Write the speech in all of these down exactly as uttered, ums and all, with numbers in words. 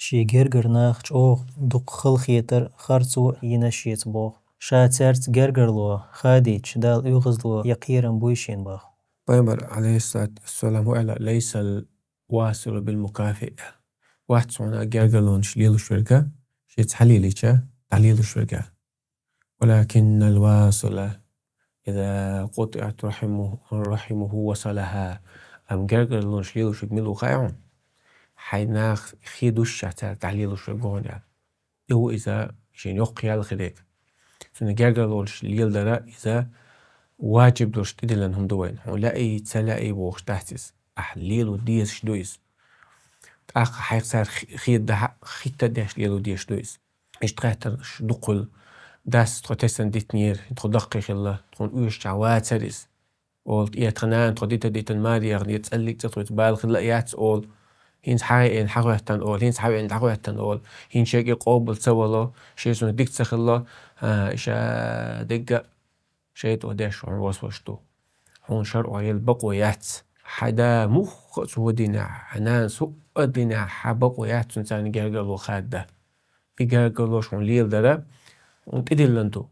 Шен гергара нах чӀоагӀа дукха халахетар харцо а йина шеца боху. Ша цаьрца гергарло хадийча, Дала оьгӀазло я кхерам буй шена боху. Пайхамар, алейхиссалату вассалам, хӀу аьлла: «Лайсал василу бил мукафи». Вац хьуна гергарлонаш лелаш верг, шеца хьалелийча, дӀалелаш верг. «Валакиннал васила иза къутиат рахимуху, рахимуху васалаха». Амма гергарлонаш лелаш верг мила ву хаьий хьуна? Хьайн нах хи дуьсча цаьрца дӀалелаш верг ву хьуна аьлла. И ву иза шена йоккха ял хилийта. Цунна гергарлонаш леладара иза ваджиб долуш тӀедиллина хӀума ду вайна. Хьуна лаьий, ца лаьий бохуш дац иза. Ахь лело дезаш ду иза. ТӀаккха хьайх цара хи-, хи дахьа, хиттадеш лело дезаш ду иза. Иштта хеттарш дукха хуьлу. Дас тхо тесна дитинера, тхо даккхий хилла, тхуна оьшучохь вацара иза. Олу, тӀе тхан нана тхо дита-дитина маре яханера, цӀаллиг цӀа тхоьца бала хилла а яц олу. ХӀинца хьан веана хьан хӀоьттина олу, хӀинца хьан веана хьан хӀоьттина олу. ХӀинца шайга къобал ца вало, шен суна дика ца хилла, а, иша дегга шайтӀо деш хьуна васваш ду. Хьуна шарӀо елла бакъо яц. Хьан да мухха а цо динехь, хьан нанас хӀуъа динехь, хьан бакъо яц цунна царна гергарло хадда. И гергарлош хьуна леладара, хьуна тӀедиллина ду.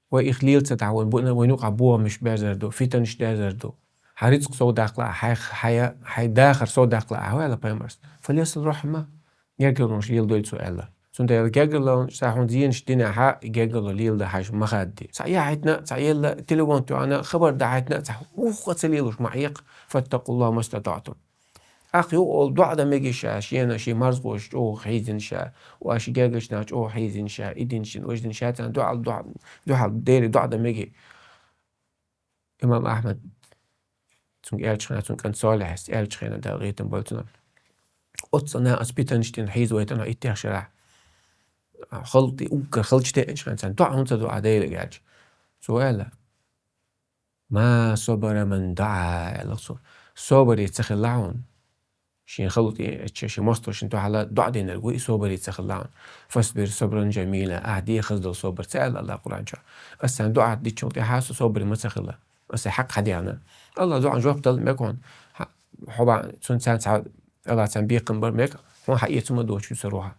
Вай их лела ца дахь, вайн бу-, вайн юкъахь бохамаш берзар ду, фитанаш дерзар ду. Хьан рицкъ сов даккха лаахь, хьай, хьай, хьай дахар сов даккха лаахь, хӀу аьлла пайхамарс? «Фалесил рахьма». Гергарлонаш леладойла цо аьлла. Цундела гергарлонаш ца хьуна зенаш динехь, и гергарло леладан хьажа ма хадде. Цхьа яхьийтина, цхьа елла, телефон тоьхна, хабар дахьийтина, цхьа мухха ца лелош ма Ӏехьа. «Фаттакъуллаха мастатаътум». ТӀаккха юха олу доӀа дан мегий ша, шена шен марзакхоша чӀогӀа хьийзина ша, ва шен гергарчу наха чӀогӀа хьийзина ша, и дина шена, важа дина ша, царна дуьхьал, дуьхьал, дуьхьал Деле доӀа дан мегий. Имам Ахьмад, цуьнга аьллачу хенахь, цуьнан кӀант Солихьас аьллачу хенахь, Дала гӀийтина бойла цунах. Оццул нахаца питанаш дина хьийзавайтина иттех шарахь. Халкъ тӀе уггар халча теанчу хенахь, царна доӀа хӀунда ца до ахь Деле аьлча. Цо аьлла: «Ма сабара ман даӀа», аьлла цо. Собаре ца хилла хьуна. Шен халкъ тӀе эцча, шен мостагӀчунна дуьхьал доӀа динарг ву и, собаре ца хилла хьуна. «Фасбир сабран жамила», ахь де хаза долу собар ца аьлла АллахӀа Къуръан чохь. Аса царна доӀа динчул тӀаьхьа со собаре ма ца хилла. Аса хьакъ хьан дехна. АллахӀа доӀан жоп дала мега хьуна. Хьо бан, цунна царна цхьа, АллахӀа царна бекхам бар мега, хьуна хьан эца ма доцуш ю ца рухьа.